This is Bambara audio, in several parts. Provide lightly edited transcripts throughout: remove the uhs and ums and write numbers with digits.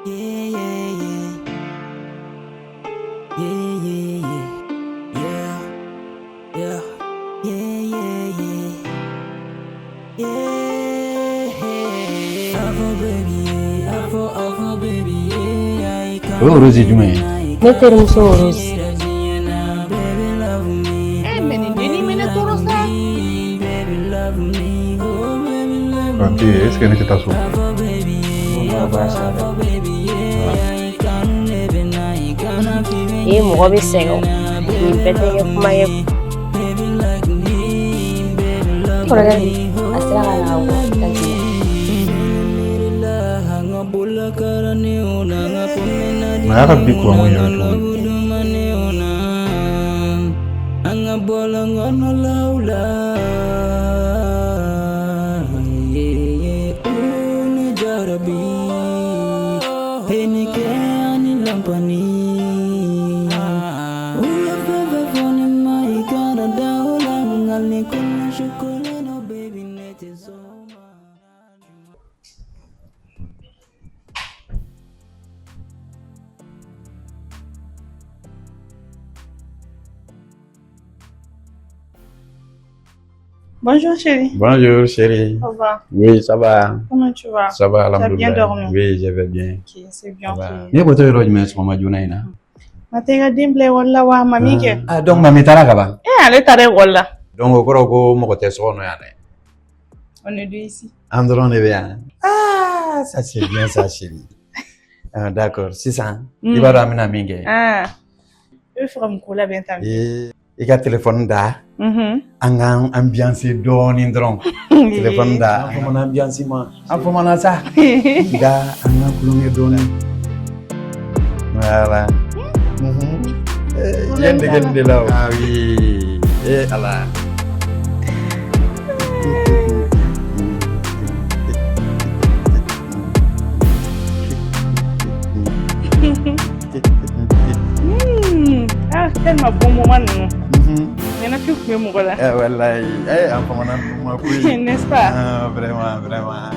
Yeah, yeah, yeah. Yeah, yeah, yeah. Yeah, yeah. Yeah, yeah, yeah. Yeah. Afro baby, yeah. Afro, Afro baby, yeah. O ye Rose jumɛn ye? Ne terimuso Rose. Baby love me. Eh, mais nin dennin bɛ ne tɔɔrɔ sa. Baby love me. Oh, baby love me. Papi, est-ce que ne tɛ taa so? Afro baby, yeah. Afro baby, yeah. Ee, mɔgɔ bɛ sɛgɛn o. Nin bɛɛ tɛ kɛ kuma ye. Baby like me, baby love Kɔrɔkɛ dun, a sera ka na ka bɔ États-Unis. Mais a y'a ka bi kuranko in yɛrɛ cogo di? Bonjour chérie. Bonjour chérie. Ça va? Oui, ça va. Comment tu vas? Ça va, Tu as bien alhamdoulilah. dormi? Oui, je vais bien. Ok, c'est bien. Ça va. Ok. Ne bɔtɔ yɔrɔ jumɛn sɔgɔma joona in na? Ma tɛ i ka den bila ekɔli la wa mami kɛ? Ah, donc mami taara ka ban. Eh, ale taara ekɔli la. Donc o kɔrɔ ko mɔgɔ tɛ so kɔnɔ yan dɛ. On est deux ici. An dɔrɔn de bɛ yan. Ah, ça c'est bien ça chérie. Ah, d'accord, sisan i b'a dɔn an bɛna min kɛ. Ah. I bɛ fɛ ka mun ko labɛn tan? Ee, i ka téléphone da. Mhm. An k'an ambiance dɔɔnin dɔrɔn. Téléphone da. An famana ambiance ma. An famana sa. Nka an ka kulonkɛ dɔɔnin. Voilà. Mhm. Eh, i ye n dege nin de la o. Ah oui. Eh Ala. Ah, tellement bon moment ninnu. Mhm. Ɲɛnafin tun bɛ mɔgɔ la. Eh wallahi. Eh an famana ninnu ma koyi. N'est-ce pas? Ah, vraiment, vraiment.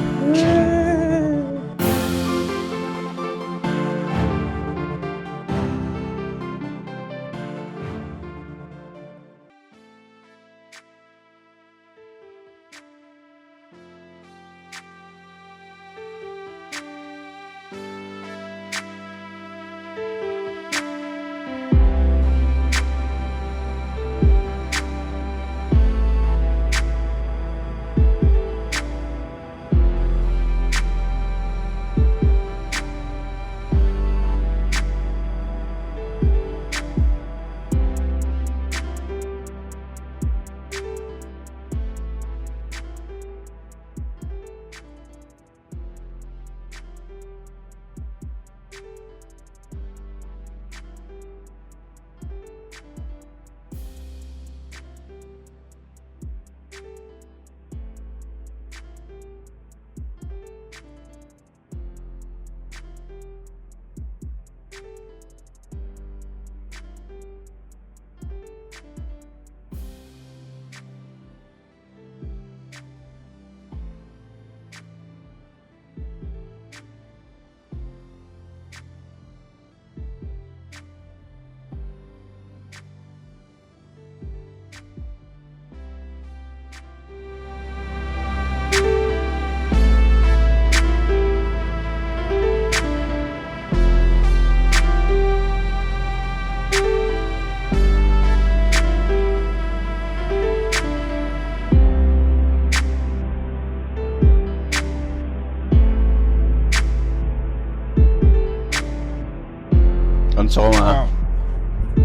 An sɔgɔma.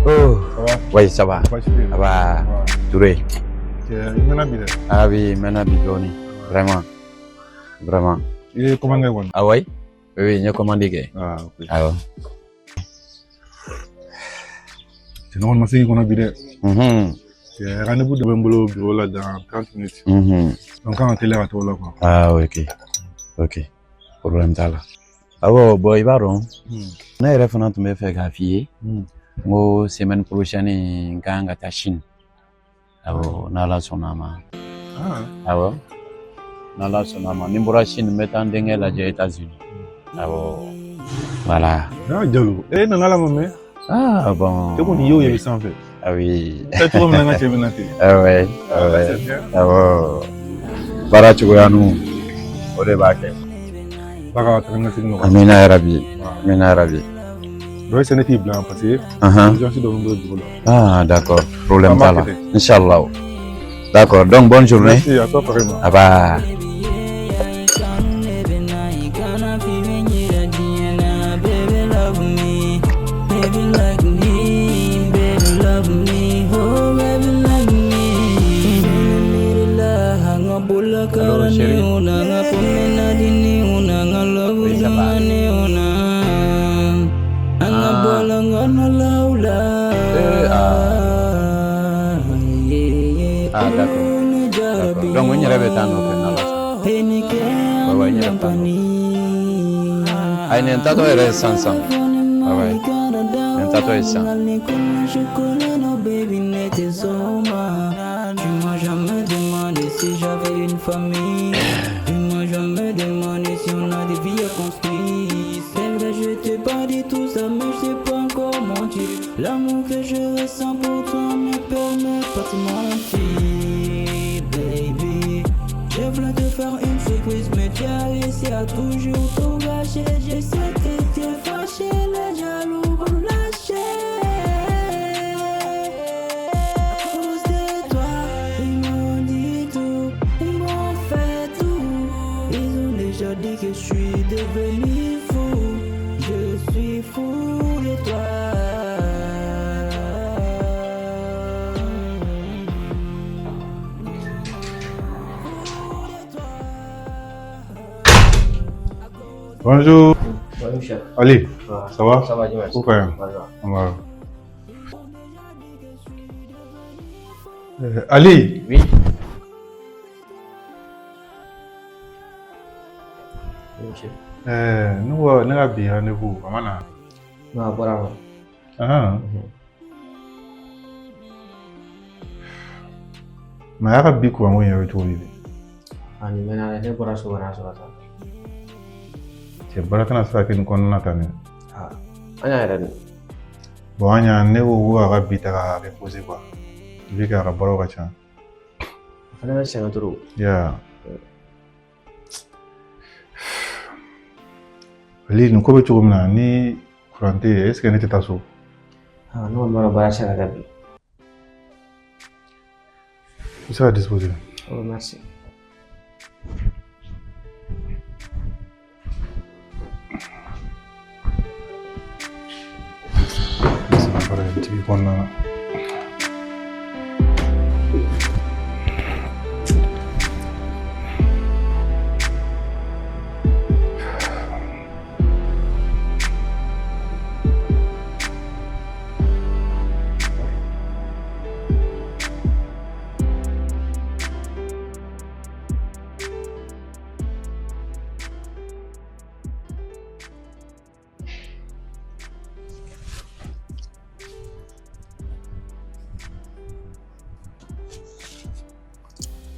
Oh. Ça va? Oui, ça va. Baasi tɛ yen. Ça va. Touré. Cɛ, i mɛnna bi dɛ. Ah oui, maintenant bi dɔɔnin. Vraiment. Vraiment. I ye commande kɛ kɔni? Ah oui? Oui, oui, n ye commande kɛ. Ah, ok. Awɔ. Cɛ, ne kɔni ma se k'i kɔnɔ bi dɛ. Mhm. Cɛ, rendez-vous dɔ bɛ n bolo bureau la dans 30 minutes. Mhm. Donc, kan ka teliya ka t'o la quoi. Ah ok. Ok. Problème t'a la. Awɔ, bon i b'a dɔn ne yɛrɛ fana tun bɛ fɛ k'a f'i ye n ko semaine prochaine n ka kan ka taa Chine. Awɔ, n'Ala sɔnna a ma. Ah, Awɔ. N'Ala sɔnna a ma ni n bɔra Chine n bɛ taa n denkɛ lajɛ États-Unis. Awɔ. Voilà. Ah, Diallo. Eh, nana la maman. Ah bon. E kɔni y'o yɛlɛ sanfɛ. Ah oui. Ɛ cogo min na n ka cɛ bɛ na ten. Ah ouais. Ah ouais. C'est bien. Awɔ. Baara cogoya nu o de b'a kɛ. Ala ka taa ni ka segin nɔgɔya. Amina yarabi. Amina yarabi. Donc c'est ne t'i bila yan parce que urgence dɔ bɛ n bolo dugu la. Ah d'accord. Problème An b'a t'a la. kɛ ten. Inchallah. D'accord. Donc bonne journée. Merci, à toi pareillement. Ah bah. Allô, chérie. Oui, ça va. Ah. Ah. Ah, d'accord. D'accord. Donc, n yɛrɛ bɛ taa nɔfɛ n'Ala sɔnna. Ouais, ouais, n yɛrɛ bɛ taa nɔfɛ. Ayi, nin taatɔ yɛrɛ ye sisan sisan. Ah ouais. Nin taatɔ ye sisan. Tu m'as jamais demandé si j'avais une famille. Tu m'as jamais demandé si on a des vies à construire. C'est vrai, je t'ai pas dit tout ça, mais je t'ai pas encore menti. L'amour que je ressens pour toi me permet pas de mentir, baby. Je voulais te faire une surprise, mais tu as réussi à toujours tout gâcher. Je sais que tu es fâché, les jaloux vont nous lâcher. À cause de toi, ils m'ont dit tout, ils m'ont fait tout. Ils ont déjà dit que je suis devenu fou. Je suis fou de toi. Bonjour. Bonjour, chef. Ali, ça va? Ça va, Dieu merci. Ko ka ɲi? Voilà. An b'a. Ali. Oui. Oui, chef. Ne ko ne ka bi rendez-vous a ma na. Non, a bɔra ma. Ah. Mais a y'a ka bi kuranko in yɛrɛ bɛ cogo di de? A nin mɛnna dɛ, ne bɔra so ka n'a sɔrɔ tan. Cɛ baara tɛna se ka kɛ nin kɔnɔna tan dɛ. Ah, an y'a yɛrɛ dun. Bon, an y'a ne ko ko a ka bi ta ka reposer quoi. Vu que a ka baaraw ka ca. A fana bɛ sɛgɛn trop. Yeah. Ali, nin ko bɛ cogo min na ni kuran tɛ yen, est ce que ne tɛ taa so? Ah, ne kɔni b'a dɔn baara tɛ se ka kɛ bi. I bɛ se ka disposer. Oh, merci. N bɛ se ka baara kɛ tigi kɔnɔna na.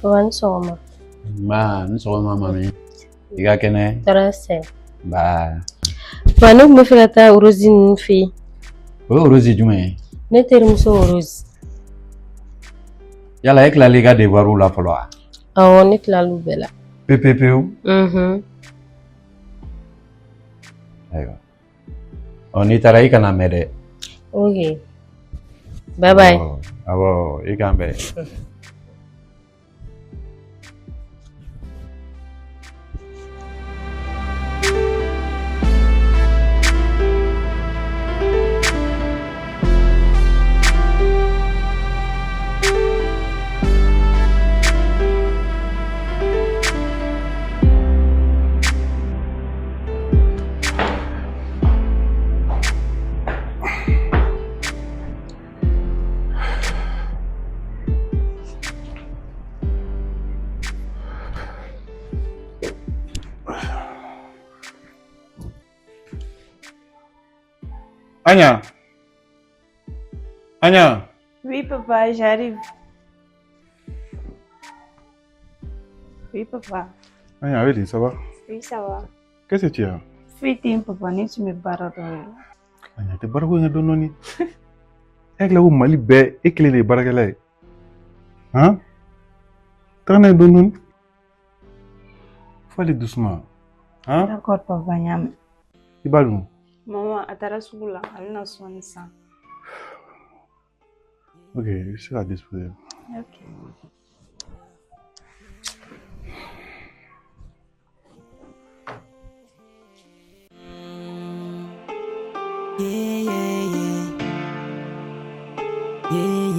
Papa ni sɔgɔma. Nba, ni sɔgɔma mami. I ka kɛnɛ? Tɔɔrɔ tɛ. Nba. Papa, ne tun bɛ fɛ ka taa Rose ninnu fɛ yen. O ye Rose jumɛn ye? Ne terimuso Rose. Yala e tilal'i ka devoir la fɔlɔ wa? Awɔ, ne tilal'u bɛɛ la. Pewu pewu pewu. Unhun. Ayiwa. Ɔ n'i taara i kana mɛn dɛ. Ok. Bye bye. Awɔ, i k'an bɛn. Anya. Anya. Oui, papa, j'arrive. Oui, papa. Anya, oui, ça va? Oui, ça va. Qu'est-ce que tu as? Foyi tɛ yen papa, ne tun bɛ baara dɔ de la. Aɲa, tɛ baarako in kɛ dɔɔni dɔɔni. E hakili la ko Mali bɛɛ e kelen de ye baarakɛla ye. Han? Taga n'a ye dɔɔni dɔɔni. Faut aller doucement. Han? D'accord papa, n y'a mɛn. I b'a dun? Maman, a taara sugu la, a bɛna sɔɔni sisan. Ok, i bɛ se k'a disposer. Ok. Yeah, yeah, yeah. Yeah,